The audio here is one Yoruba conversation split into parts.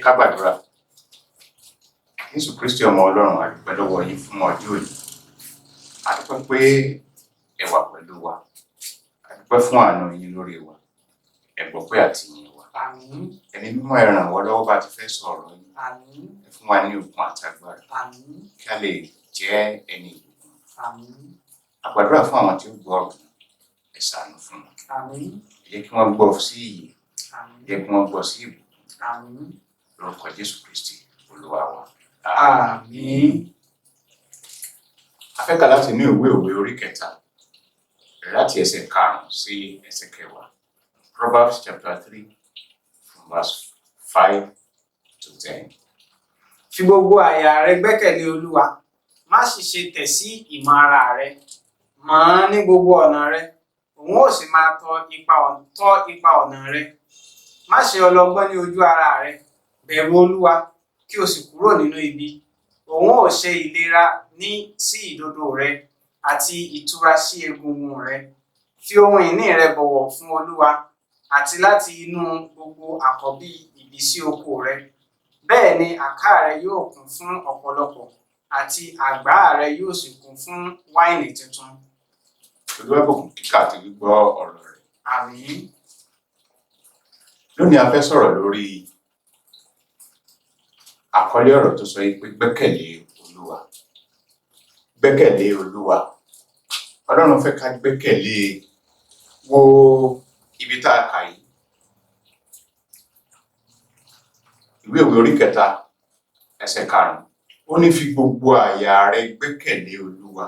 Ká gbàdúrà. Jésù Kristi ọmọ Ọlọ́run, a dúpẹ́ lọ́wọ́ yín fún ọjọ́ òní. A dúpẹ́ pé ẹ wà pẹ̀lú wa. A dúpẹ́ fún àánú yín lórí wa. Ẹ gbọ́ pé àti yìn wa. Àmín. Ẹ̀mí mímọ́, ẹ ràn wá lọ́wọ́ bá a ti fẹ́ sọ̀rọ̀ yín. Àmín. Ẹ fún wa ní okun àti agbára Àmín. kí a lè jẹ́ ẹni ìbùkún. Àmín. A gbàdúrà fún àwọn tí ó gbọ́ ọ̀rọ̀ náà. Ẹ ṣàánú fún wọn. Àmín. Ẹ jẹ́ kí wọ́n gbọ́ sí ìyè. Ẹ Àmín. jẹ́ kí wọ́n gbọ́ sí ìbùkún. Àmín. Lórúkọ Jésù Kristi Olúwa wa. Àmín. A fẹ́ kà láti inú ìwé Òwe orí 3, bẹ̀rẹ̀ láti ẹsẹ̀ 5 sí ẹsẹ̀ 10. Proverbs chapter 3 from verse 5 to 10. Fi gbogbo àyà rẹ gbẹ́kẹ̀lé Olúwa, má sì ṣe tẹ̀ sí ìmọ̀ ara rẹ. Mọ̀ ọ́n ní gbogbo ọ̀nà rẹ, òun ó sì máa tọ́ ipa ọ̀nà rẹ. Má ṣe ọlọ́gbọ́n ní ojú ara rẹ, bẹ̀rù Olúwa, kí o sì kúrò nínú ibi. Òun ó ṣe ìlera ní sí ìdodo rẹ àti ìtura sí egungun rẹ. Fi ohun ìní rẹ bọ̀wọ̀ fún Olúwa, àti láti inú gbogbo àkọ́bí ìbísí oko rẹ. Bẹ́ẹ̀ ni àká rẹ yóò kún fún ọ̀pọ̀lọpọ̀, àti àgbá rẹ yóò sì kún fún wáìnì tuntun. Olúwa bùkún kíkà àti gbígbọ́ ọ̀rọ̀ rẹ̀. Àmín. Lónìí, a fẹ́ sọ̀rọ̀ lórí àkọlé ọ̀rọ̀ tó sọ yìí pé gbẹ́kẹ̀lé Olúwa. Gbẹ́kẹ̀lé Olúwa. Ọlọ́run fẹ́ ká gbẹ́kẹ̀lé. Wo ibi tá a kà yìí. Ìwé Òwe orí 3, ẹsẹ̀ 5. Ó ní, fi gbogbo àyà rẹ gbẹ́kẹ̀lé Olúwa.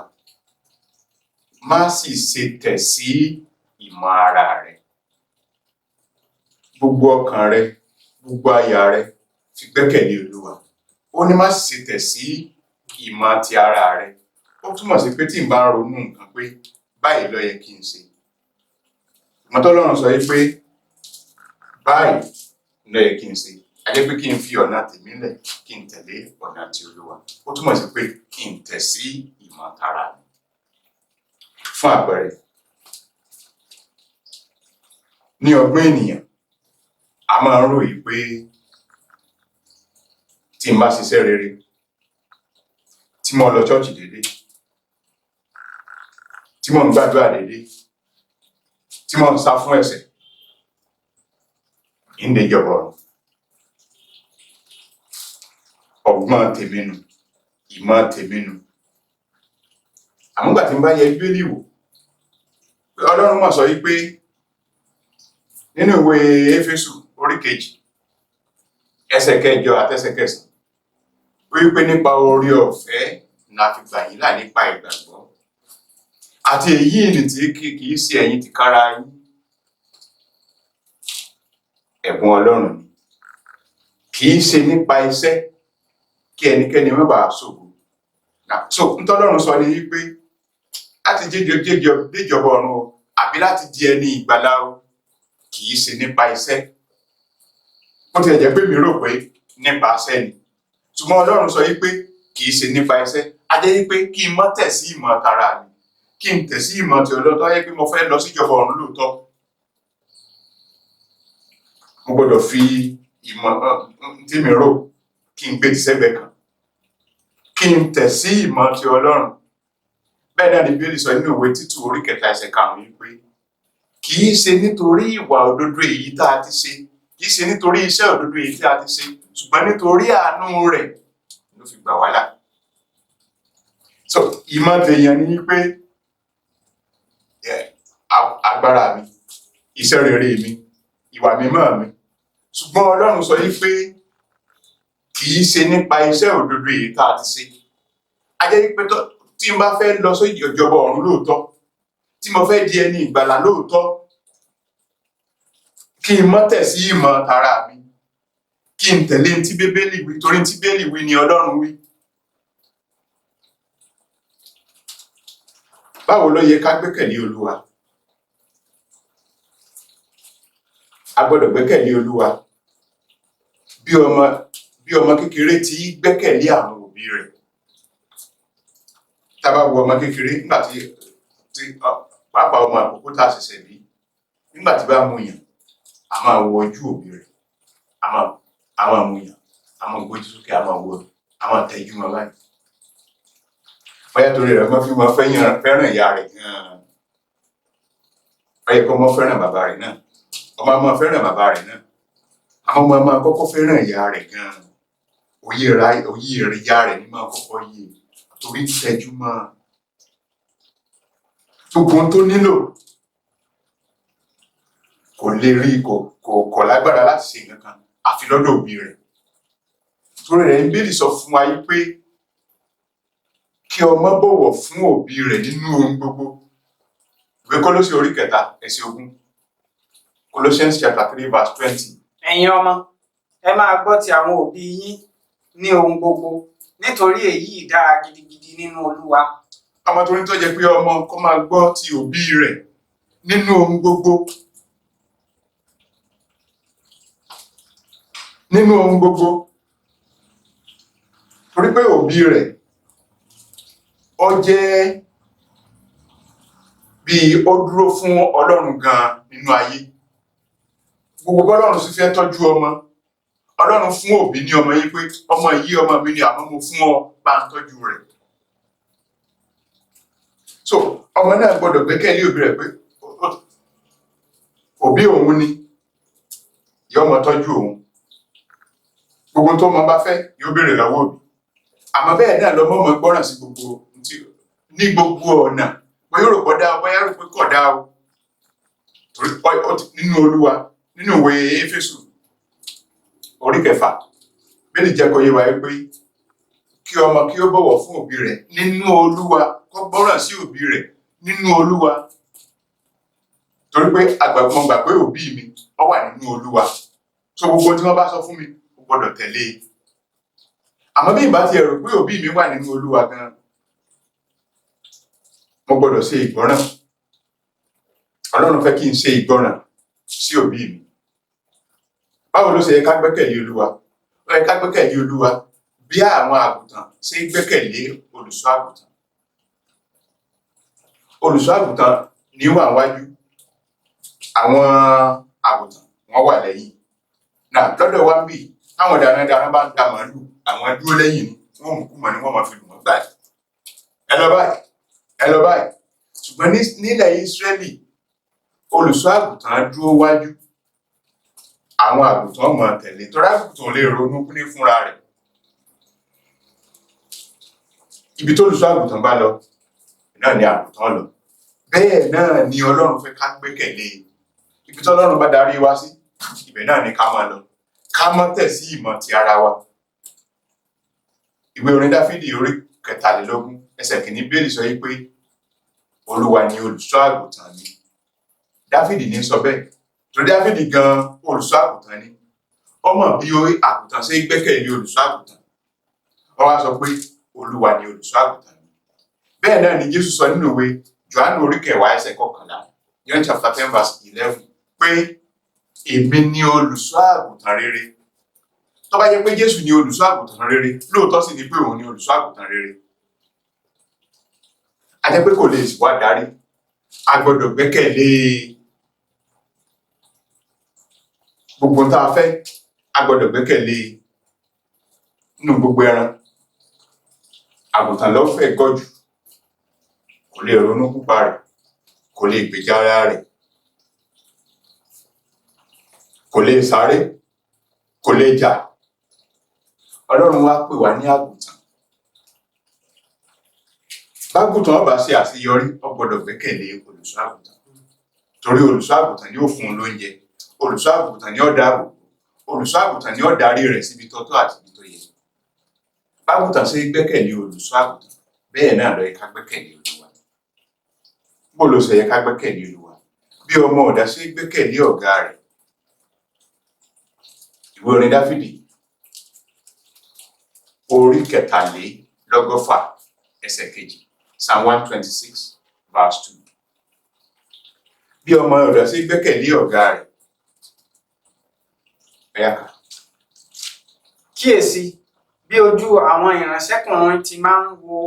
Má sì ṣe tẹ̀ sí ìmọ̀ ara rẹ. Gbogbo ọkàn rẹ, gbogbo àyà rẹ, fi gbẹ́kẹ̀lé Olúwa. Ó ní má sì ṣe tẹ̀ sí ìmọ̀ ti ara rẹ. Ó túmọ̀ sí pé tí n bá ń ronú nǹkan pé báyìí ló yẹ kí n ṣe. Ìmọ̀ tọ́lọ́run sọ yìí pé báyìí ló yẹ kí n ṣe. A jẹ́ pé kí n fi ọ̀nà tèmi lẹ̀, kí n tẹ̀lé ọ̀nà ti Olúwa. Ó túmọ̀ sí pé kí n tẹ̀ sí ìmọ̀ tara mi. Fún àpẹẹrẹ, ní ọgbọ́n ènìyàn, a máa ń ròyìn pé tí n bá ṣiṣẹ́ rere, tí mo lọ church déédéé, tí mo ń gbàdúrà déédéé, tí mo ń sá fún ẹ̀ṣẹ̀, ń dé ìjọba ọ̀run. Ọgbọ́n tèmi nù, ìmọ̀ tèmi nù. Àmọ́ ìgbà tí n bá yẹ Bíbélì wò, Ọlọ́run mà sọ yí pé nínú ìwé Éfésù orí 2, ẹsẹ̀ 8 àti ẹsẹ̀ 9, ó wí pé nípa oore ọ̀fẹ́ la fi gbà yín là nípa ìgbàgbọ́. Àti èyí nì tí kì í ṣe ẹ̀yin tìkára yín. Ẹ̀bùn Ọlọ́run ni. Kì í ṣe nípa iṣẹ́, kí ẹnikẹ́ni má bàa ṣògo. So, ntọ́lọ́run sọ ni wípé láti déjọba ọ̀run o, àbí láti di ẹni ìgbàlà o, kì í ṣe nípa iṣẹ́. Bó tilẹ̀ jẹ́ pé mi rò pé nípa iṣẹ́ ni. Ṣùgbọ́n Ọlọ́run sọ wípé kì í ṣe nípa iṣẹ́. A jẹ́ wípé kí n má tẹ̀ sí ìmọ̀ tara mi, kí n tẹ̀ sí ìmọ̀ ti Ọlọ́run. Tó jẹ́ pé mo fẹ́ lọ síjọba ọ̀run lóòótọ́, mo gbọ́dọ̀ fi ìmọ̀ tí mi rò, kí n gbé ti sẹ́gbẹ̀ẹ́ kan, kí n tẹ̀ sí ìmọ̀ ti Ọlọ́run. Bẹ́ẹ̀ náà ni Bíbélì sọ nínú ìwé Títù orí 3, ẹsẹ̀ 5 yìí pé kì í ṣe nítorí ìwà òdodo èyí tá a ti ṣe, kì í ṣe nítorí iṣẹ́ òdodo èyí tí a ti ṣe, ṣùgbọ́n nítorí àánú rẹ̀ ló fi gbà wá là. So ìmọ̀ tèèyàn ni pé agbára mi, iṣẹ́ rere mi, ìwà mímọ́ mi. Ṣùgbọ́n Ọlọ́run sọ yìí pé kì í ṣe nípa iṣẹ́ òdodo èyí tá a ti ṣe. A jẹ́ wípé tí n bá fẹ́ lọ sí ìjọba ọ̀run lóòótọ́, tí mo fẹ́ di ẹni ìgbàlà lóòótọ́, kí n má tẹ̀ sí ìmọ̀ tara mi, kí n tẹ̀lé tí Bíbélì wí, torí tí Bíbélì wí ni Ọlọ́run wí. Báwo ló yẹ ká gbẹ́kẹ̀lé Olúwa? A gbọ́dọ̀ gbẹ́kẹ̀lé Olúwa bí ọmọ kékeré tí gbẹ́kẹ̀lé àwọn òbí rẹ̀. Tá a bá wo ọmọ kékeré nígbà tí pàápàá ọmọ àkókò tá a ṣẹ̀ṣẹ̀ bí, nígbà tí bá mú yàn, a máa wo ojú òbí rẹ̀, a máa Àwọn àmúyàn, àwọn gbójú sókè, àwọn wo, àwọn tẹ́jú wọn báyìí. Bóyá torí rẹ̀ mọ́ fi mọ́ fẹ́ràn ìyá rẹ̀ gan-an. Ó yẹ kó mọ́ fẹ́ràn bàbá rẹ̀ náà. Ọmọ máa fẹ́ràn bàbá rẹ̀ náà. Àwọn ọmọ máa kọ́kọ́ fẹ́ràn ìyá rẹ̀ gan-an. Òye ìyá rẹ̀ ní máa kọ́kọ́ yé torí tẹ́jú mọ́. Gbogbo ohun tó nílò kò lè rí, kò lágbára láti ṣe nǹkan kan àfi lọ́dọ̀ òbí rẹ̀. Torí rẹ̀ ń Bíbélì sọ fún wa yí pé kí ọmọ bọ̀wọ̀ fún òbí rẹ̀ nínú ohun gbogbo. Ìwé Kólósè orí 3 ẹsẹ̀ 20. Colossians chapter 3 verse 20. Ẹ̀yin ọmọ, ẹ máa gbọ́ ti àwọn òbí yín ní ohun gbogbo, nítorí èyí dára gidigidi nínú Olúwa. Ọmọ tó ní tó jẹ́ pé ọmọ kó máa gbọ́ ti òbí rẹ̀ nínú ohun gbogbo. Nínú ohun gbogbo. Torí pé òbí rẹ̀ ó jẹ́ bí ó dúró fún Ọlọ́run gan nínú ayé. Gbogbo bọ́lọ́run sì fẹ́ tọ́jú ọmọ. Ọlọ́run fún òbí ní ọmọ yìí pé ọmọ yìí ọmọ mi ni, àmọ́ mo fún ọ, bá ń tọ́jú rẹ̀. So ọmọ náà gbọ́dọ̀ gbẹ́kẹ̀lé òbí rẹ̀ pé òbí òun ni yóò máa tọ́jú òun. Gbogbo tó ọmọ bá fẹ́ yóò béèrè lọ́wọ́ òbí. Àmọ́ bẹ́ẹ̀ náà lọmọ ọmọ gbọ́ràn sí gbogbo ní gbogbo ọ̀nà. Bóyá rò pé dá o, bóyá rò pé kò dá o. Torí nínú Olúwa, nínú ìwé Éfésù orí 6, Bíbélì jẹ́ kó yé wa pé kí ọmọ kí ó bọ̀wọ̀ fún òbí rẹ̀ nínú Olúwa, kó gbọ́ràn sí òbí rẹ̀ nínú Olúwa. Torí pé mo gbà pé òbí mi ó wà nínú Olúwa. So gbogbo tí wọ́n bá sọ fún mi, mo gbọ́dọ̀ tẹ̀lé e. Àmọ́ bí ìbá ti rò pé òbí mi wà nínú Olúwa gan-an, mo gbọ́dọ̀ ṣe ìgbọ́ràn. Ọlọ́run fẹ́ kí n ṣe ìgbọ́ràn sí òbí mi. Báwo ló ṣe yẹ ká gbẹ́kẹ̀lé Olúwa? Ó yẹ ká gbẹ́kẹ̀lé Olúwa bí àwọn àgùntàn ṣe gbẹ́kẹ̀lé olùṣọ́ àgùntàn. Olùṣọ́ àgùntàn ní wà wájú, àwọn àgùntàn wọ́n wà lẹ́yìn. Náà lọ́dọ̀ wa ń bì, táwọn darandaran bá ń da màálù, àwọn dúró lẹ́yìn ni wọ́n mú kúmọ̀ ni wọ́n máa fi lù wọ́n báyìí. Ẹ lọ báyìí, ẹ lọ báyìí. Ṣùgbọ́n nílẹ̀ Ísírẹ́lì, olùṣọ́ àgùntàn dúró wájú, àwọn àgùntàn máa tẹ̀lé. Torí àgùntàn lè ronú ní fúnra rẹ̀. Ibi tó olùṣọ́ àgùntàn bá lọ, náà ni àgùntàn lọ. Bẹ́ẹ̀ náà ni Ọlọ́run fẹ́ ká gbẹ́kẹ̀lé. Ibi tó Ọlọ́run bá darí wa sí, ibẹ̀ náà ni ká máa lọ. Ká má tẹ̀ sí ìmọ̀ ti ara wa. Ìwé orin Dáfídì orí 23 ẹsẹ̀ 1 Bíbélì sọ yìí pé Olúwa ni olùṣọ́ àgùntàn mi. Dáfídì ní sọ bẹ́ẹ̀. Torí Dáfídì gan olùṣọ́ àgùntàn ni. Ó mọ̀ bí àgùntàn ṣe gbẹ́kẹ̀lé olùṣọ́ àgùntàn. Ó wá sọ pé Olúwa ni olùṣọ́ àgùntàn mi. Bẹ́ẹ̀ náà ni Jésù sọ nínú ìwé Jòhánù orí 10 ẹsẹ̀ 11, John chapter 10 verse 11, pé èmi ni olùṣọ́ àgùntàn rere. Tó bá jẹ́ pé Jésù ni olùṣọ́ àgùntàn rere, lóòótọ́ sì ni pé òun ni olùṣọ́ àgùntàn rere. A jẹ́ pé kò lè wá darí. A gbọ́dọ̀ gbẹ́kẹ̀lé gbogbo tá a fẹ́, a gbọ́dọ̀ gbẹ́kẹ̀lé nínú gbogbo ẹran. Àgùntàn ló fẹ́ gọ̀ jù, kò lè ronú púpa rẹ̀, kò lè gbèjà ara rẹ̀, kò lè sáré, kò lè jà. Ọlọ́run wá pè wá ní àgùntàn. Bágùntàn ó bá ṣe àṣeyọrí, ó gbọ́dọ̀ gbẹ́kẹ̀lé olùṣọ́ àgùntàn. Torí olùṣọ́ àgùntàn ni ó fún un lóúnjẹ, olùṣọ́ àgùntàn ni ó dáàbò, olùṣọ́ àgùntàn ni ó darí rẹ̀ síbi tó tọ́ àti ibi tó yẹ. Bágùntàn ṣe gbẹ́kẹ̀lé olùṣọ́ àgùntàn, bẹ́ẹ̀ náà ló yẹ ká gbẹ́kẹ̀lé Olúwa. Bó ló ṣe yẹ ká gbẹ́kẹ̀lé Olúwa? Bí ọmọ ọ̀dà ṣe gbẹ́kẹ̀lé ọ̀gá rẹ̀. Ìwé orin Dáfídì orí 163 ẹsẹ̀ 2, Psalm 126 verse 2. Bí ọmọ ọ̀dà ṣe gbẹ́kẹ̀lé ọ̀gá rẹ̀. Ẹ̀yà kan. Kíyèsí bí ojú àwọn ìránṣẹ́kùnrin ti máa ń wo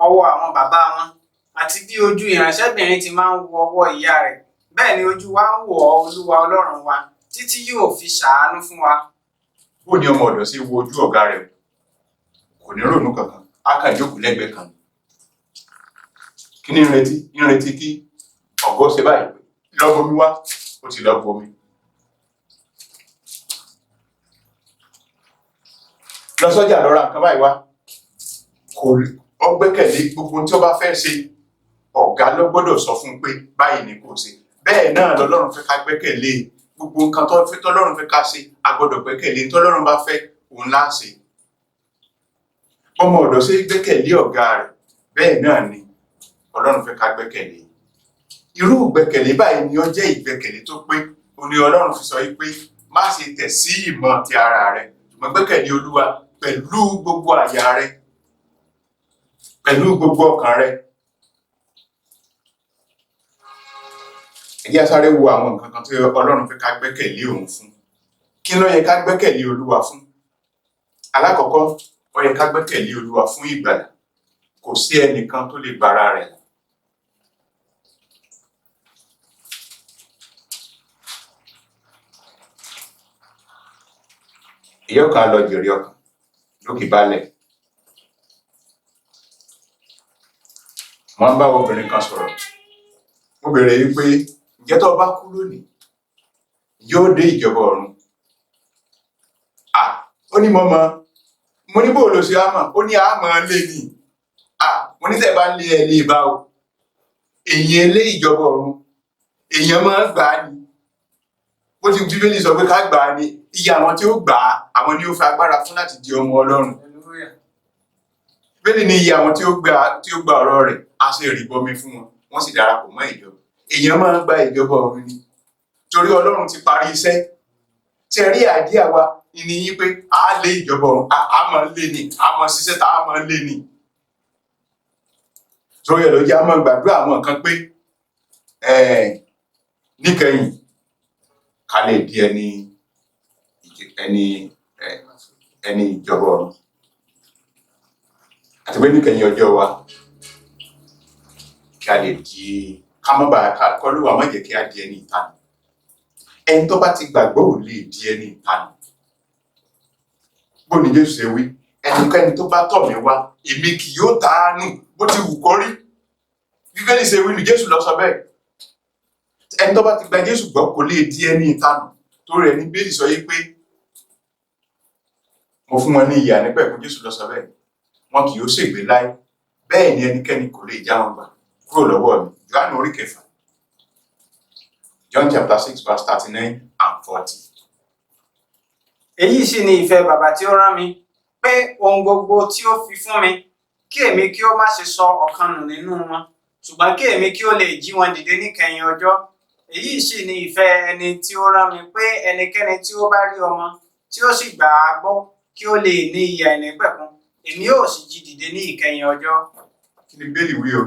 ọwọ́ àwọn bàbá wọn, àti bí ojú ìránṣẹ́bìnrin ti máa ń wo ọwọ́ ìyá rẹ̀, bẹ́ẹ̀ ni ojú wa ń wò ọ́ Olúwa Ọlọ́run wa, títí yóò fi ṣàánú fún wa. Bó ni ọmọ ọ̀dọ̀ sí wo ojú ọ̀gá rẹ̀, kò ní ronú kankan, á kàn jókòó lẹ́gbẹ̀ẹ́ kan. Kí ni ń retí? Ń retí kí ọ̀gá ó ṣe báyìí, lọ bomi wá, ó ti lọ bomi. Lọ sọ́jà lọ ra nǹkan báyìí wá. Kò ó gbẹ́kẹ̀lé gbogbo tí ó bá fẹ́ ṣe, ọ̀gá ló gbọ́dọ̀ sọ fún un pé báyìí ni kò ṣe. Bẹ́ẹ̀ náà lọ́lọ́run fẹ́ ká gbẹ́kẹ̀lé gbogbo nǹkan tọ́lọ́run fẹ́ ká ṣe, a gbọ́dọ̀ gbẹ́kẹ̀lé. Tọ́lọ́run bá fẹ́, òun lá ṣe. Ọmọ ọ̀dọ̀ ṣe gbẹ́kẹ̀lé ọ̀gá rẹ̀, bẹ́ẹ̀ náà ni Ọlọ́run fẹ́ ká gbẹ́kẹ̀lé. Irú ìgbẹ́kẹ̀lé báyìí ni ó jẹ́ ìgbẹ́kẹ̀lé tó pé. Ó ní Ọlọ́run fi sọ wípé má ṣe tẹ̀ sí ìmọ̀ ti ara rẹ̀, ṣùgbọ́n gbẹ́kẹ̀lé Olúwa pẹ̀lú gbogbo àyà rẹ̀, pẹ̀lú gbogbo ọkàn rẹ̀. Ẹ jẹ́ á sáré wo àwọn nǹkan kan tí Ọlọ́run fẹ́ ká gbẹ́kẹ̀lé òun fún. Kí ló yẹ ká gbẹ́kẹ̀lé Olúwa fún? Alákọ̀ọ́kọ́, ó yẹ ká gbẹ́kẹ̀lé Olúwa fún ìgbàlà. Kò sí ẹnìkan tó lè gbára rẹ̀ là. Ìyá kan lọ jèrè ọkàn lókè balẹ̀. Wọ́n bá obìnrin kan sọ̀rọ̀. Mo béèrè wípé ǹjẹ́ tó o bá kú lónìí, yóò dé ìjọba ọ̀run? À, ó ní mo mọ̀. Mo ní bó ló ṣe á mọ̀? Ó ní àmọ́ lé ní. À, mo ní tẹ́ bá ń lé ẹ lé bá o. Èèyàn lé ìjọba ọ̀run. Èèyàn máa ń gbà á ni. Bó ti Bíbélì sọ pé ká gbà á ni, iye àwọn tí ó gbà á, àwọn ni ó fi agbára fún láti di ọmọ Ọlọ́run. Bíbélì ní iye àwọn tí ó gba ọ̀rọ̀ rẹ̀, á sì rí bọmi fún wọn, wọ́n sì darapọ̀ mọ́ ìjọ. Èèyàn máa ń gba ìjọba ọ̀run ni. Torí Ọlọ́run ti parí iṣẹ́. Tí ẹ rí àdíà wa ni yí pé a lé ìjọba ọ̀run, a máa lé ni, a máa ṣiṣẹ́ tá a máa lé ni. Torí ẹ̀ ló jẹ́ a máa gbàdúrà àwọn nǹkan pé níkẹyìn ká lè di ẹni ìjọba ọ̀run. Àti pé níkẹyìn ọjọ́ wa kí a lè di ká má bàa kọ́lùwà má jẹ́ kí a di ẹni ìtanù. Ẹni tó bá ti gbàgbọ́ ò lè di ẹni ìtanù. Bó ni Jésù ṣe wí, ẹnikẹ́ni tó bá tọ̀ mí wá, èmi kì yóò tàánù bó ti wù kó rí. Bíbélì ṣe wí ni Jésù lọ sọ bẹ́ẹ̀. Ẹni tó bá ti gba Jésù gbọ́ kò lè di ẹni ìtanù. Torí ẹni Bíbélì sọ yí pé mo fún wọn ní ìyè àìnípẹ̀kun, Jésù lọ sọ bẹ́ẹ̀. Wọn kì yóò ṣègbé láé. Bẹ́ẹ̀ ni ẹnikẹ́ni kò lè já wọn gbà kúrò lọ́wọ́ mi. Jòhánù orí kẹfà. John chapter 6 verse 39 and 40. Èyí sì ni ìfẹ́ bàbá tí ó rán mi, pé ohun gbogbo tí ó fi fún mi, kí èmi kí ó má ṣe sọ ọ̀kan nù nínú wọn, ṣùgbọ́n kí èmi kí ó lè jí wọn dìde níkẹyìn ọjọ́. Èyí sì ni ìfẹ́ ẹni tí ó rán mi, pé ẹnikẹ́ni tí ó bá rí ọmọ tí ó sì gbà á gbọ́ kí ó lè ní ìyè àìnípẹ̀kun, èmi ó sì jí dìde ní ìkẹyìn ọjọ́. Kí ni Bíbélì wí o?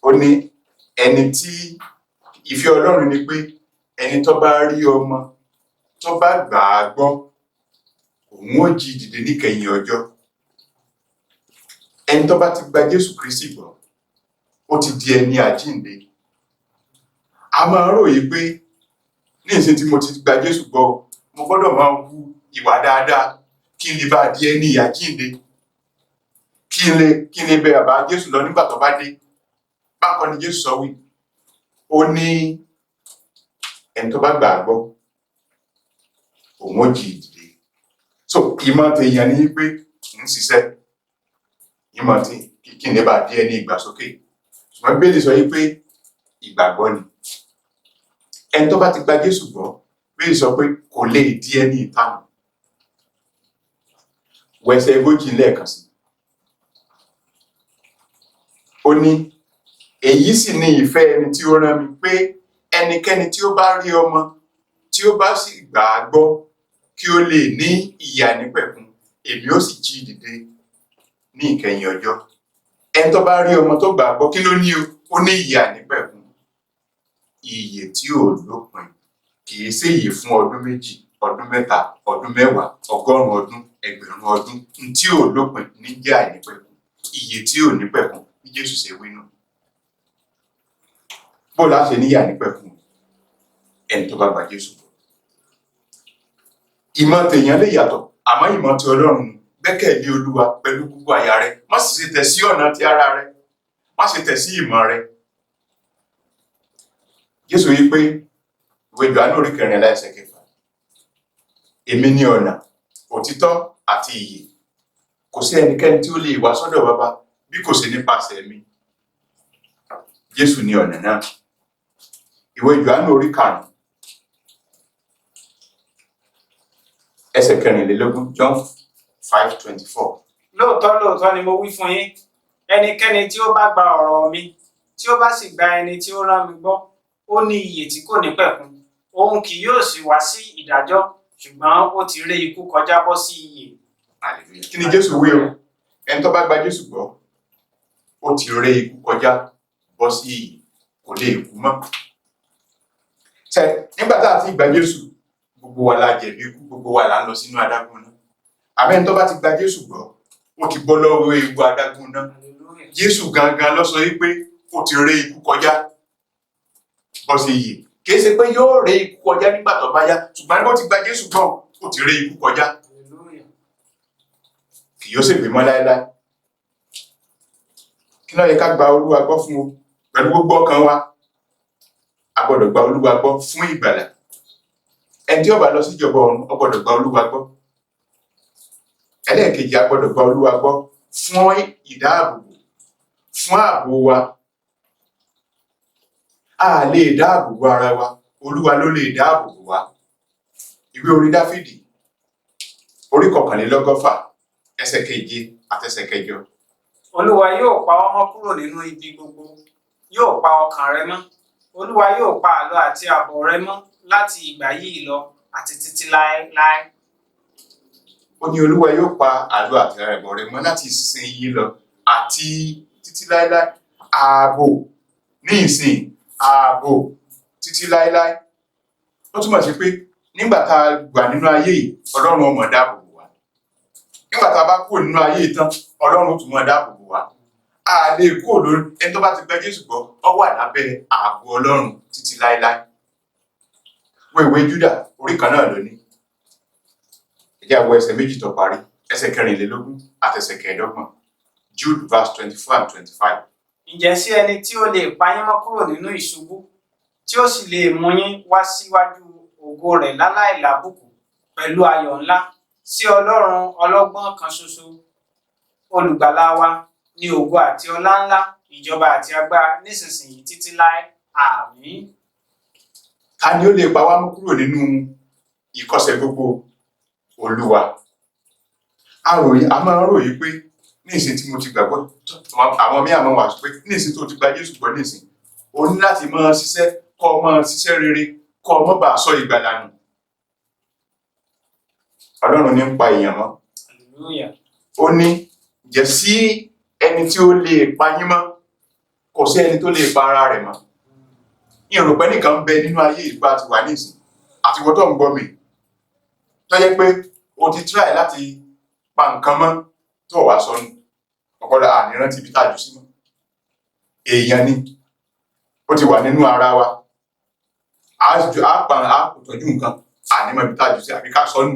Ó ní ẹni tí ìfẹ́ Ọlọ́run ni pé ẹni tó bá rí ọmọ tó bá gbà á gbọ́, òun ó jí dìde níkẹyìn ọjọ́. Ẹni tó bá ti gba Jésù Kristi gbọ́, ó ti di ẹni àjíǹde. A máa ń ròyìn pé ní ìsìn tí mo ti gba Jésù gbọ́, mo gbọ́dọ̀ máa hu ìwà dáadáa kí n lè bá di ẹni àjíǹde, kí n lè bẹ bàbá Jésù lọ nígbà tó bá dé. Bákan ni Jésù sọ wí, ó ní ẹni tó bá gbà á gbọ́, òun ó jí dìde. So ìmọ̀ tèèyàn ni pé ń ṣiṣẹ́, ìmọ̀ tí kí n lè bá di ẹni ìgbàsókè. Ṣùgbọ́n Bíbélì sọ yìí pé ìgbàgbọ́ ni. Ẹni tó bá ti gba Jésù gbọ́, Bíbélì sọ pé kò lè di ẹni ìtanù. Wẹsẹ̀ ogójì lẹ́ẹ̀kan sí. Ó ní èyí sì ni ìfẹ́ ẹni tí ó rán mi, pé ẹnikẹ́ni tí ó bá rí ọmọ tí ó bá sì gbà á gbọ́ kí ó lè ní ìyè àìnípẹ̀kun, èmi ó sì jí dìde ní ìkẹyìn ọjọ́. Ẹni tó bá rí ọmọ tó gbà á gbọ́, kí ló ní o? Ó ní ìyè àìnípẹ̀kun. Ìyè tí ò lópin, kì í ṣe ìyè fún ọdún méjì, ọdún mẹ́ta, ọdún mẹ́wàá, ọgọ́rùn-ún ọdún, ẹgbẹ̀rún ọdún, n tí ò lópin ní jẹ́ àìnípẹ̀kun. Ìyè tí ò nípẹ̀kun bí Jésù ṣe wí nù. Bó la ṣe níyà nípẹ̀kun? Ẹni tó bá gba Jésù gbọ́. Ìmọ̀ tèèyàn lè yàtọ̀, àmọ́ ìmọ̀ ti Ọlọ́run ni. Gbẹ́kẹ̀lé Olúwa pẹ̀lú gbogbo àyà rẹ, má sì ṣe tẹ̀ sí ọ̀nà ti ara rẹ, má ṣe tẹ̀ sí ìmọ̀ rẹ. Jésù wí pé, ìwé Jòhánù orí 14 ẹsẹ̀ 6, èmi ni ọ̀nà, òtítọ́ àti ìyè. Kò sí ẹnikẹ́ni tí ó lè wá sọ́dọ̀ Baba bí kò sí nípasẹ̀ mi. Jésù ni ọ̀nà náà. Ìwé Jòhánù orí 5 ẹsẹ̀ 24, John 5:24. Lóòótọ́ lóòótọ́ ni mo wí fún yín, ẹnikẹ́ni tí ó bá gba ọ̀rọ̀ mi, tí ó bá sì gba ẹni tí ó rán mi gbọ́, ó ní ìyè tí kò ní pẹ̀kun. Òun kì yóò sì wá sí ìdájọ́, ṣùgbọ́n ó ti ré ikú kọjá bọ́ sí ìyè. Hallelujah. Kí ni Jésù wí o? Ẹni tó bá gba Jésù gbọ́, ó ti ré ikú kọjá bọ́ sí ìyè, kò lè kú mọ́. Ṣé nígbà tá a ti gba Jésù, gbogbo wa la jẹ̀bi ikú, gbogbo wa là ń lọ sínú adágún náà. Àmọ́ ẹni tó bá ti gba Jésù gbọ́, ó ti bọ́ lọ́wọ́ ewu adágún náà. Hallelujah. Jésù gangan ló sọ wípé ó ti ré ikú kọjá bọ́ sí ìyè. Kìí ṣe pé yóò ré ikú kọjá nígbà tó bá yá, ṣùgbọ́n bó ti gba Jésù gbọ́, ó ti ré ikú kọjá, Hallelujah. kì yóò sì gbé mọ́ láéláé. Kí ló yẹ ká gba Olúwa gbọ́ fún o? Pẹ̀lú gbogbo ọkàn wa, a gbọ́dọ̀ gba Olúwa gbọ́ fún ìgbàlà. Ẹni tí ó bá lọ síjọba ọ̀run, ó gbọ́dọ̀ gba Olúwa gbọ́. Ẹlẹ́ẹ̀kejì, a gbọ́dọ̀ gba Olúwa gbọ́ fún ìdáàbòbò, fún ààbò wa. A lè dáàbòbò ara wa, Olúwa ló lè dáàbòbò wa. Ìwé orin Dáfídì, orí 121, ẹsẹ̀ 7 àti ẹsẹ̀ 8. Olúwa yóò pa ọ́ mọ́ kúrò nínú ibi gbogbo, yóò pa ọkàn rẹ mọ́. Olúwa yóò pa àlọ àti àbọ̀ rẹ mọ́ láti ìgbà yìí lọ àti títí láéláé. Ó ní Olúwa yóò pa àlọ àti àbọ̀ rẹ mọ́ láti ìsinsìnyí lọ àti títí láéláé. Ààbò ní ìsìn, ààbò títí láéláé. Ó túmọ̀ sí pé nígbà tá a wà nínú ayé yìí, Ọlọ́run ó máa dáàbò bò wá. Nígbà tá a bá kúrò nínú ayé yìí tán, Ọlọ́run ó tún máa dáàbò bò wá. A lè kúrò lórí ẹni tó bá ti gba Jésù gbọ́, ó wà lábẹ́ ààbò Ọlọ́run títí láéláé. Wo ìwé Júdà orí 1 náà lónìí. Ẹ jẹ́ á wo ẹsẹ̀ 2 tó parí, ẹsẹ̀ 24 àti ẹsẹ̀ 25. Jude verse 24 and 25. Ǹjẹ́ sí ẹni tí ó lè pa yín mọ́ kúrò nínú ìṣubú, tí ó sì lè mú yín wá síwájú ògo rẹ̀ láláìlábùkù pẹ̀lú ayọ̀ ńlá, sí Ọlọ́run ọlọ́gbọ́n kan ṣoṣo, olùgbàlà wa, ní ògo àti ọlá ńlá, ìjọba àti agbára nísinsìnyí títí láé. Àmín. Ta ni ó lè pa wá mọ́ kúrò nínú ìkọsẹ̀ gbogbo? Olúwa. A máa ń ròyìn pé ní ìsìn tí mo ti gbàgbọ́, àwọn míì àmọ́ wà pé ní ìsìn tó ti gba Jésù gbọ́ ní ìsìn, o ní láti máa ṣiṣẹ́, kọ́ ọ máa ṣiṣẹ́ rere, kọ́ ọ má bàa sọ ìgbàlà nù. Ọlọ́run ní ń pa èèyàn mọ́. Hallelujah. Ó ní jẹ́ sí ẹni tí ó lè pa yín mọ́, kò sí ẹni tó lè pa ara rẹ̀ mọ́. Ìròpẹ́ nìkan ń bẹ nínú ayé ìgbà tí wà ní ìsìn, àti ìwọ tó ń gbọ́ mi, tó jẹ́ pé o ti try láti pa nǹkan mọ́ tó wàá sọnù. Ọ̀pọ̀lọpọ̀ ànírántí ibi tá a jù sí mọ́. Èèyàn ni, ó ti wà nínú ara wa. A pa a kò tọ́jú nǹkan, ànímọ̀ ibi tá a jù sí àbí ká sọnù.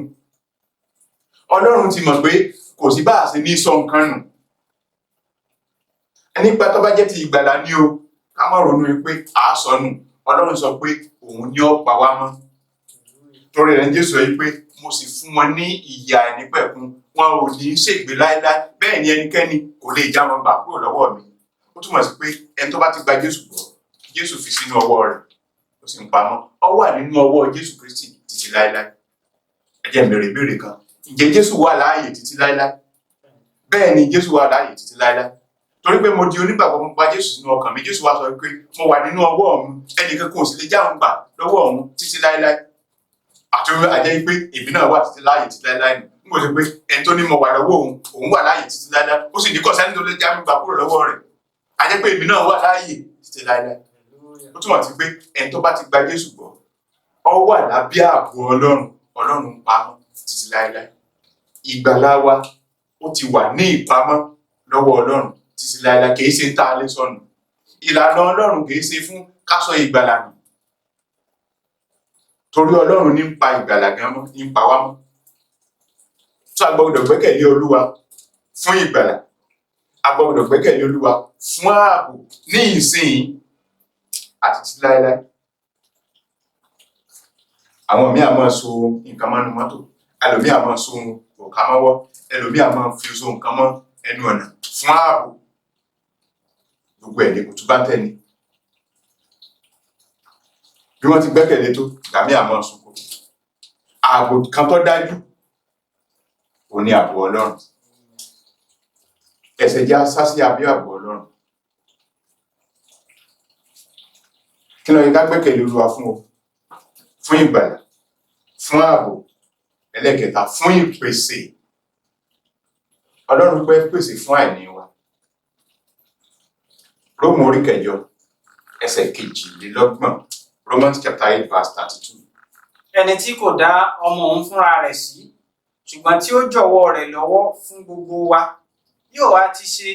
Ọlọ́run ti mọ̀ pé kò sí bá a ṣe ní sọ nǹkan nù. Nípa tó bá jẹ́ ti ìgbàlà ni o, ká má ronú pé a sọnù. Ọlọ́run sọ pé òun ni ó pa wá mọ́. Torí rẹ̀ ní Jésù sọ pé mo sì fún wọn ní ìyè àìnípẹ̀kun, wọn ò ní ṣègbé láéláé, bẹ́ẹ̀ ni ẹnikẹ́ni kò lè já wọn gbà kúrò lọ́wọ́ mi. Ó túmọ̀ sí pé ẹni tó bá ti gba Jésù gbọ́, Jésù fi sínú ọwọ́ rẹ̀, ó sì ń pamọ́. Ó wà nínú ọwọ́ Jésù Kristi títí láéláé. Ẹ jẹ́ n béèrè ìbéèrè kan. Ǹjẹ́ Jésù wà láàyè títí láéláé? Bẹ́ẹ̀ ni Jésù wà láàyè títí láéláé. Torí pé mo di onígbàgbọ́, mo gba Jésù sínú ọkàn mi, Jésù wá sọ pé mo wà nínú ọwọ́ òun, ẹnìkan kò sì lè já òun gbà lọ́wọ́ òun títí láéláé. Àti àjẹ́ pé èmi náà wà títí láàyè títí láéláé nù. N kò sọ pé ẹni tó ní mo wà lọ́wọ́ òun, òun wà láàyè títí láéláé, ó sì ní kò sẹ́ni tó lè já mi gbà kúrò lọ́wọ́ rẹ̀. Àjẹ́ pé èmi náà wà láàyè títí láéláé. Ó túmọ̀ sí pé ẹni tó bá ti gba Jésù gbọ́, ó wà lábẹ́ ààbò Ọlọ́run, Ọlọ́run ń pamọ́ títí láéláé. Ìgbàlà wa ó ti wà ní ìpamọ́ lọ́wọ́ Ọlọ́run títí láéláé, kì í ṣe tá a lè sọnù. Ìlànà Ọlọ́run kì í ṣe fún ká sọ ìgbàlà nù. Torí Ọlọ́run ní ń pa ìgbàlà gan mọ́, ní ń pa wá mọ́. Tó a gbọ́dọ̀ gbẹ́kẹ̀lé Olúwa fún ìgbàlà, a gbọ́dọ̀ gbẹ́kẹ̀lé Olúwa fún ààbò ní ìsìn àti títí láéláé. Àwọn míì á máa so nǹkan mọ́nú mọ́tò, ẹlòmíì á máa so òrùka mọ́wọ́, ẹlòmíì á máa fi so nǹkan mọ́ ẹnu ọ̀nà fún ààbò. Gbogbo ẹ̀ ní kùtù bá tẹ́ni. Bí wọ́n ti gbẹ́kẹ̀lé tó, ìgbà míì á máa sunkún. Ààbò kan tó dájú òun ni ààbò Ọlọ́run. Ẹsẹ̀ jẹ́ sá sí abẹ́ ààbò Ọlọ́run. Kí ló yẹ ká gbẹ́kẹ̀lé Olúwa fún o? Fún ìgbàlà, fún ààbò, ẹlẹ́kẹta fún ìpèsè. Ọlọ́run pẹ́ pèsè fún àìní wa. Róòmù orí kẹjọ, ẹsẹ̀ 22, Romans chapter 8 verse 32. Ẹni tí kò dá ọmọ òun fúnra rẹ̀ sí, ṣùgbọ́n tí ó jọ̀wọ́ rẹ̀ lọ́wọ́ fún gbogbo wa, yóò wá ti ṣe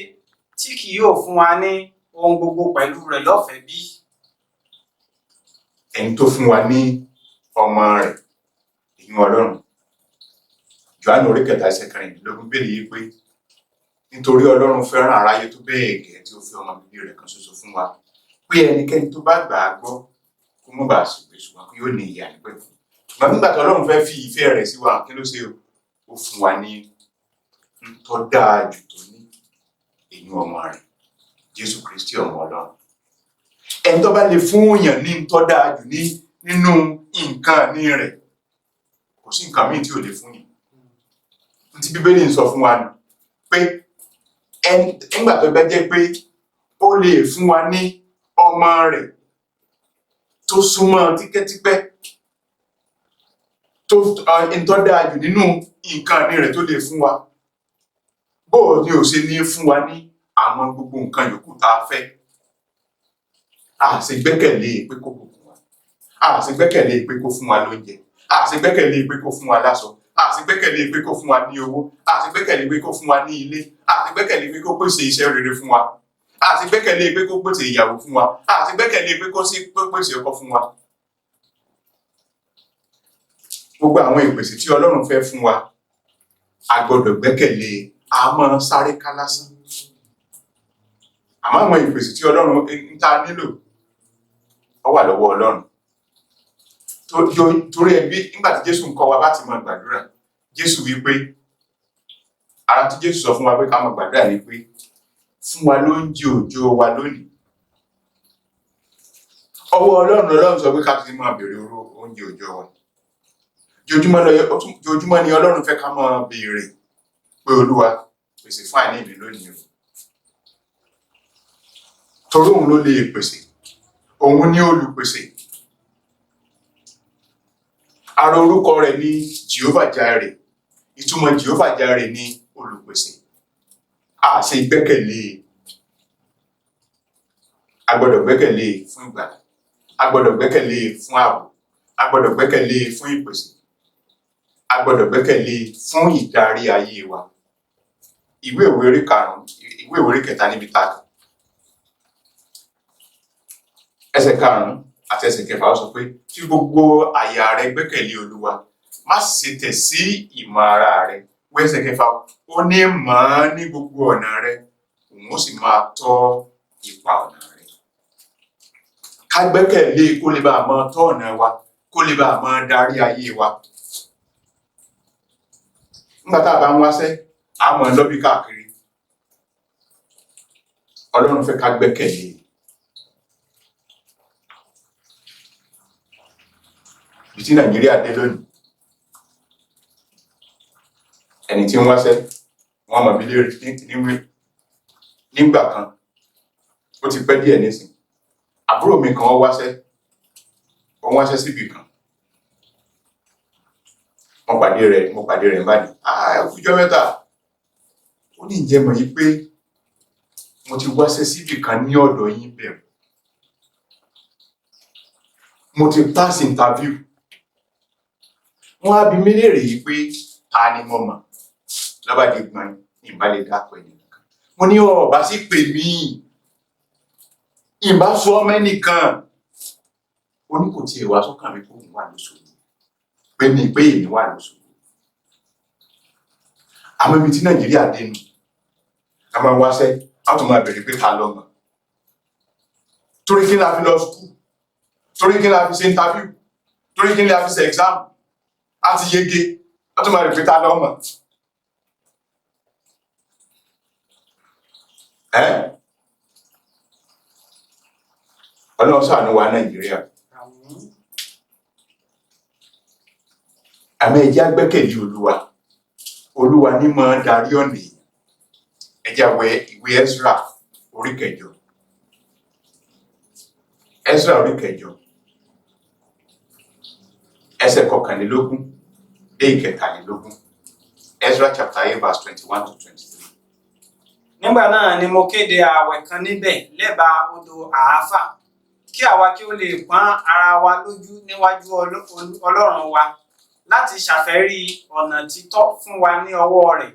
tí kì yóò fún wa ní ohun gbogbo pẹ̀lú rẹ̀ lọ́fẹ̀ẹ́ bí? Ẹni tó fún wa ní ọmọ rẹ̀, ìyún Ọlọ́run. Jòhánù orí kẹta ẹsẹ̀ 16 béèrè yìí pé nítorí Ọlọ́run fẹ́ràn aráyé tó bẹ́ẹ̀ gẹ́ tí ó fi ọmọ bíbí rẹ̀ kan ṣoṣo fún wa, pé ẹnikẹ́ni tó bá gbà á gbọ́ kó má bàa ṣègbé ṣùgbọ́n kí yóò ní ìyè àìnípẹ̀kun. Ṣùgbọ́n nígbà tí Ọlọ́run fẹ́ fi ìfẹ́ rẹ̀ sí wa, kí ló ṣe o? Ó fún wa ní ń tó dáa jù tó ní, ìyún ọmọ rẹ̀, Jésù Kristi ọmọ Ọlọ́run. Ẹni tó bá lè fún èèyàn ní ń tó dáa jù ní nínú nǹkan ní rẹ̀, kò sí nǹkan míì tí ò lè fún yàn. Ohun tí Bíbélì ń sọ fún wa nù pé nígbà tó bá jẹ́ pé ó lè fún wa ní ọmọ rẹ̀ tó súnmọ́ tíkẹ́típẹ́, tó ń tó dáa jù nínú nǹkan ní rẹ̀ tó lè fún wa, bó o ní ò ṣe ní fún wa ní àwọn gbogbo nǹkan yòókù tá a fẹ́. A sì gbẹ́kẹ̀lé pé kó bùkún wa, a sì gbẹ́kẹ̀lé pé kó fún wa lóúnjẹ, a sì gbẹ́kẹ̀lé pé kó fún wa láṣọ, a sì gbẹ́kẹ̀lé pé kó fún wa ní owó, a sì gbẹ́kẹ̀lé pé kó fún wa ní ilé, a sì gbẹ́kẹ̀lé pé kó pèsè iṣẹ́ rere fún wa, a sì gbẹ́kẹ̀lé pé kó pèsè ìyàwó fún wa, a sì gbẹ́kẹ̀lé pé kó sì pèsè ọkọ fún wa. Gbogbo àwọn ìpèsè tí Ọlọ́run fẹ́ fún wa, a gbọ́dọ̀ gbẹ́kẹ̀lé, a máa sáré ká lásán. Àmọ́ àwọn ìpèsè tí Ọlọ́run ń ta nílò, ó wà lọ́wọ́ Ọlọ́run. Torí ẹbí nígbà tí Jésù ń kọ́ wa láti máa gbàdúrà, Jésù wí pé ara tí Jésù sọ fún wa pé ká máa gbàdúrà ni pé fún wa lóúnjẹ òòjọ́ wa lónìí. Ọwọ́ Ọlọ́run Ọlọ́run sọ pé ká ti máa béèrè oúnjẹ òòjọ́ wa. Ojoojúmọ́ ni Ọlọ́run fẹ́ ká máa béèrè pé Olúwa pèsè fún àìní mi lónìí o. Torí òun ló lè pèsè, òun ni olùpèsè. Ara orúkọ rẹ̀ ni Jehovah Jireh. Ìtumọ̀ Jehovah Jireh ni olùpèsè. A ṣe gbẹ́kẹ̀lé, a gbọ́dọ̀ gbẹ́kẹ̀lé fún ìgbàlà, a gbọ́dọ̀ gbẹ́kẹ̀lé fún ààbò, a gbọ́dọ̀ gbẹ́kẹ̀lé fún ìpèsè, a gbọ́dọ̀ gbẹ́kẹ̀lé fún ìdarí ayé wa. Ìwé òwe orí karùn-ún, ìwé òwe orí kẹta níbi tá a kà. Ẹsẹ̀ 5 àti ẹsẹ̀ 6 ó sọ pé fi gbogbo àyà rẹ gbẹ́kẹ̀lé Olúwa, má sì tẹ̀ sí ìmọ̀ ara rẹ. Wọ ẹsẹ̀ 6, ó ní mọ̀ ọ́n ní gbogbo ọ̀nà rẹ, òun ó sì máa tọ́ ipa ọ̀nà rẹ. Ká gbẹ́kẹ̀lé kó lè bá a máa tọ́ ọ̀nà wa, kó lè bá a máa darí ayé wa. Nígbà tá a bá ń wáṣẹ́, a mọ̀ lọ́bì káàkiri. Ọlọ́run fẹ́ ká gbẹ́kẹ̀lé. Ibi tí Nàìjíríà dé lónìí, ẹni tí ń wáṣẹ́, wọ́n mọ̀ bí léèrè nígbà kan, ó ti pẹ́ díẹ̀ nísìn. Àbúrò mi kan ó wáṣẹ́ síbì kan. Mo pàdé rẹ̀ báyìí. Ọjọ́ mẹ́ta. Ó ní ǹjẹ́ mọ̀ yí pé mo ti wáṣẹ́ síbì kan ní ọ̀dọ̀ yín bẹ̀rù. Mo ti pass interview. Wọ́n á bi mí léèrè yìí pé ta ni mo mọ̀? Lọ́ba di gbọ̀n ìbá lè dápọ̀ ẹni kankan. Mo ní ọ̀bá sì pè mí. Ìbá sọ ọmọ ẹnìkan. Ó ní kò tiẹ̀ wá sọ́kàn mi kó òun wà lóṣogbo. Pé mi pé èmi wà lóṣogbo. Àmọ́ ibi tí Nàìjíríà dé nu, a máa wáṣẹ́, a tún máa bèrè pé ta lọ́mọ. Torí kí la fi lọ school? Torí kí la fi ṣe interview? Torí kí la fi ṣe exam? A ti yege, a tún máa bèrè pé ta lọ́mọ. Ẹ́ Ọlọ́run ṣàánú wa Nàìjíríà. Àmín. Àmọ́ ẹ jẹ́ á gbẹ́kẹ̀lé Olúwa. Olúwa ní máa darí ọ̀nà èèyàn. Ẹ jẹ́ á wo ìwé Ezra orí kẹjọ. Ezra orí kẹjọ. Ẹsẹ̀ 21 dé 23. Ezra chapter 8 verse 21 to 23. Nígbà náà ni mo kéde ààwẹ̀ kan níbẹ̀ lẹ́bàá odò Àáfà, kí àwa kí ó lè pọ́n ara wa lójú níwájú Ọlọ́run wa, láti ṣàfẹ́rí ọ̀nà títọ́ fún wa ní ọwọ́ rẹ̀,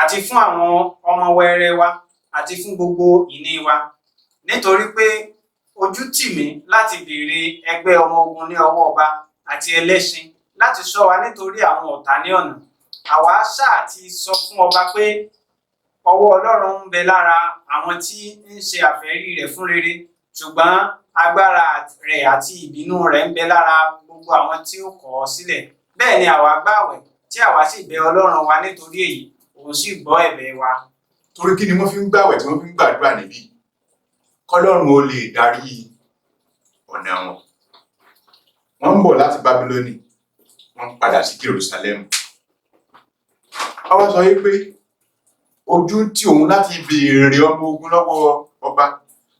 àti fún àwọn ọmọ wẹrẹ wa, àti fún gbogbo ìní wa. Nítorí pé ojú tì mí láti béèrè ẹgbẹ́ ọmọ ogun ní ọwọ́ ọba àti ẹlẹ́ṣin láti ṣọ́ wa nítorí àwọn ọ̀tá ní ọ̀nà. Àwa ṣáà ti sọ fún ọba pé ọwọ́ Ọlọ́run ń bẹ lára àwọn tí ń ṣe àfẹ́rí rẹ̀ fún rere, ṣùgbọ́n agbára rẹ̀ àti ìbínú rẹ̀ ń bẹ lára gbogbo àwọn tí ó kọ̀ ọ́ sílẹ̀. Bẹ́ẹ̀ ni àwa gbààwẹ̀ tí àwa sì bẹ Ọlọ́run wa nítorí èyí, òun sì gbọ́ ẹ̀bẹ̀ wa. Torí kí ni wọ́n fi ń gbàwẹ̀ tí wọ́n fi ń gbàdúrà níbí? Kọ́lọ́run ó lè darí ọ̀nà wọn. Wọ́n ń bọ̀ láti Bábílónì, wọ́n ń padà sí Jerúsálẹ́mù. Wọ́n wá sọ wípé ojú tí òun láti béèrè ọmọ ogun lọ́wọ́ ọba.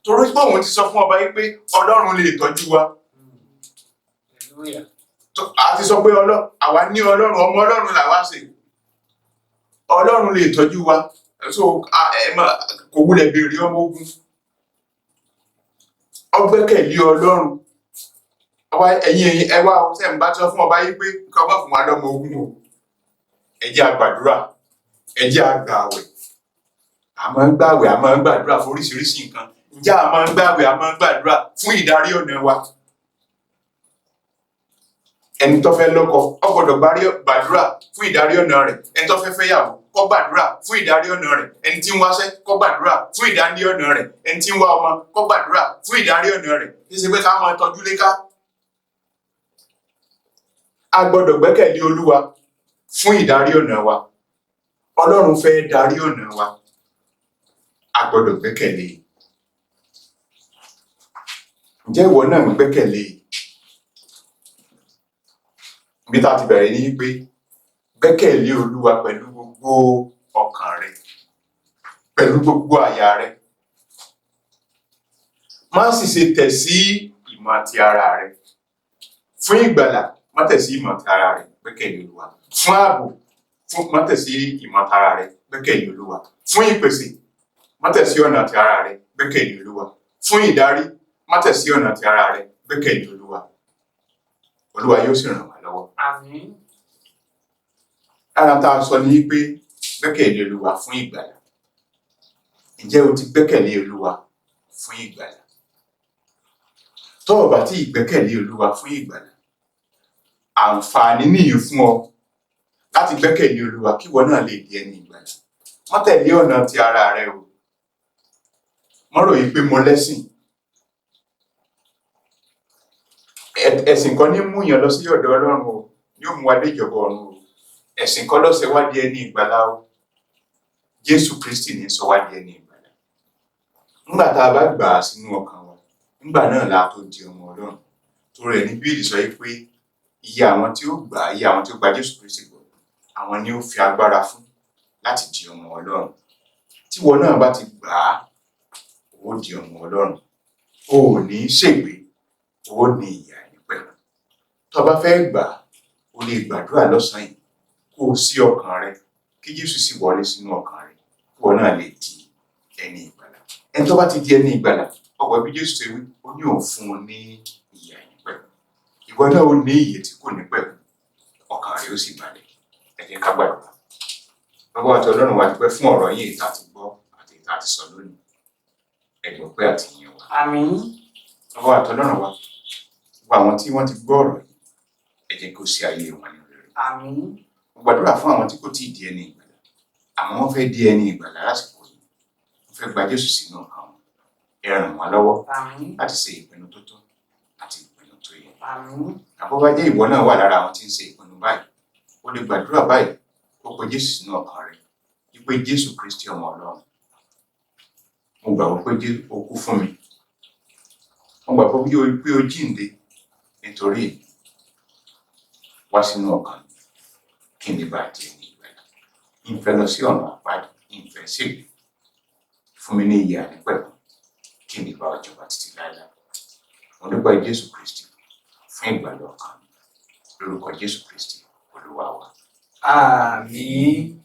Torí pé òun ti sọ fún ọba wípé Ọlọ́run lè tọ́jú wa. Hallelujah. A ti sọ pé àwa ní Ọlọ́run, ọmọ Ọlọ́run làwa ṣe. Ọlọ́run lè tọ́jú wa. So kò wulẹ̀ béèrè ọmọ ogun. Ó gbẹ́kẹ̀lé Ọlọ́run. Àwa ẹ̀yin ẹ wá o, ṣé ń bá sọ fún ọba yìí pé kí ọba fún wa lọ́mọ ogun o. Ẹ jẹ́ a gbàdúrà, ẹ jẹ́ a gbààwẹ̀. A máa ń gbààwẹ̀, a máa ń gbàdúrà fún oríṣiríṣi nǹkan. Ǹjẹ́ a máa ń gbààwẹ̀, a máa ń gbàdúrà fún ìdarí ọ̀nà wa? Ẹni tó fẹ́ lọ́kọ, ó gbọ́dọ̀ gbàdúrà fún ìdarí ọ̀nà rẹ̀. Ẹni tó fẹ́ fẹ́yàwó, kó gbàdúrà fún ìdarí ọ̀nà rẹ̀. Ẹni tí ń wáṣẹ́, kó gbàdúrà fún ìdarí ọ̀nà rẹ̀. Ẹni tí ń wá ọmọ, kó gbàdúrà fún ìdarí ọ̀nà rẹ̀. Kì í ṣe pé ká máa tọ́jú léká. A gbọ́dọ̀ gbẹ́kẹ̀lé Olúwa fún ìdarí ọ̀nà wa. Ọlọ́run fẹ́ darí ọ̀nà wa. A gbọ́dọ̀ gbẹ́kẹ̀lé. Ǹjẹ́ ìwọ náà ń gbẹ́kẹ̀lé? Ibi tá a ti bẹ̀rẹ̀ ni pé gbẹ́kẹ̀lé Olúwa pẹ̀lú gbogbo ọkàn rẹ, pẹ̀lú gbogbo àyà rẹ. Má sì ṣe tẹ̀ sí ìmọ̀ ti ara rẹ. Fún ìgbàlà, má tẹ̀ sí ìmọ̀ ti ara rẹ, gbẹ́kẹ̀lé Olúwa. Fún ààbò, má tẹ̀ sí ìmọ̀ ti ara rẹ, gbẹ́kẹ̀lé Olúwa. Fún ìpèsè, má tẹ̀ sí ọ̀nà ti ara rẹ, gbẹ́kẹ̀lé Olúwa. Fún ìdarí, má tẹ̀ sí ọ̀nà ti ara rẹ, gbẹ́kẹ̀lé Olúwa. Olúwa yóò sì ràn wá lọ́wọ́. Àmín. Ara tá a sọ ni pé gbẹ́kẹ̀lé Olúwa fún ìgbàlà. Ǹjẹ́ o ti gbẹ́kẹ̀lé Olúwa fún ìgbàlà? Tó o bá tí ì gbẹ́kẹ̀lé Olúwa fún ìgbàlà, àǹfààní nìyí fún ọ láti gbẹ́kẹ̀lé Olúwa kí ìwọ náà lè di ẹni ìgbàlà. Má tẹ̀lé ọ̀nà ti ara rẹ o. Má rò yí pé mo lẹ́sìn. Ẹ̀sìn kan ní mú yàn lọ sí ọ̀dọ̀ Ọlọ́run o, ní ó mú wa dé ìjọba ọ̀run o. Ẹ̀sìn kan ló ṣe wá di ẹni ìgbàlà o. Jésù Kristi ní sọ wá di ẹni ìgbàlà. Nígbà tá a bá gbà á sínú ọkàn wa, nígbà náà la tó di ọmọ Ọlọ́run. Torí ẹ̀ ní Bíbélì sọ pé iye àwọn tí ó gbà á, iye àwọn tí ó gba Jésù Kristi gbọ́, àwọn ni ó fi agbára fún láti di ọmọ Ọlọ́run. Tí ìwọ náà bá ti gbà á, ó di ọmọ Ọlọ́run. O ò ní ṣègbé, o ní ìyè àìnípẹ̀kun. Tó o bá fẹ́ gbà á, o lè gbàdúrà lọ́sàn-án yìí kó o ṣí ọkàn rẹ, kí Jésù sì wọlé sínú ọkàn rẹ, kí ìwọ náà lè di ẹni ìgbàlà. Ẹni tó bá ti di ẹni ìgbàlà, ọ̀pọ̀ bí Jésù ṣe wí, ó ní òun fún un ní ìyè àìnípẹ̀kun. Ìwọ náà ó ní ìyè tí kò ní pẹ̀kun, ọkàn rẹ ó sì balẹ̀. Ẹ jẹ́ ká gbàdúrà. Bàbá àti Ọlọ́run wa dúpẹ́ fún ọ̀rọ̀ yín èyí tá a ti gbọ́ àti èyí tá a ti sọ lónìí. Ẹ gbọ́ pé àti yìn wa. Àmín. Bàbá àti Ọlọ́run wa, gbogbo àwọn tí wọ́n ti gbọ́ ọ̀rọ̀ yìí, ẹ jẹ́ kó ṣe ayé wọn ní rere. Àmín. Mo gbàdúrà fún àwọn tí kò tíì di ẹni ìgbàlà, àmọ́ wọ́n fẹ́ di ẹni ìgbàlà lásìkò yìí. Wọ́n fẹ́ gba Jésù sínú ọkàn wọn. Ẹ ràn wọ́n lọ́wọ́ Àmín. láti ṣe ìpinnu tó tọ́ àti ìpinnu tó yẹ. Àmín. Àbó bá jẹ́ ìwọ náà wà lára àwọn tí ń ṣe ìpinnu báyìí, o lè gbàdúrà báyìí, kó pe Jésù sínú ọkàn rẹ, wípé Jésù Kristi ọmọ Ọlọ́run, mo gbàgbọ́ pé o kú fún mi. Mo gbàgbọ́ pé o jíǹde nítorí èmi. Wá sínú ọkàn mi kí n lè bá di ẹni ìgbàlà. N fẹ́ lọ sí ọ̀nà àpáàdì, n fẹ́ ṣègbè. Fún mi ní ìyè àìnípẹ̀kun kí n lè bá ọ jọba títí láéláé. Mo dúpẹ́ Jésù Kristi fún ìgbàlà ọkàn mi. Lórúkọ Jésù Kristi Olúwa wa. Àmín.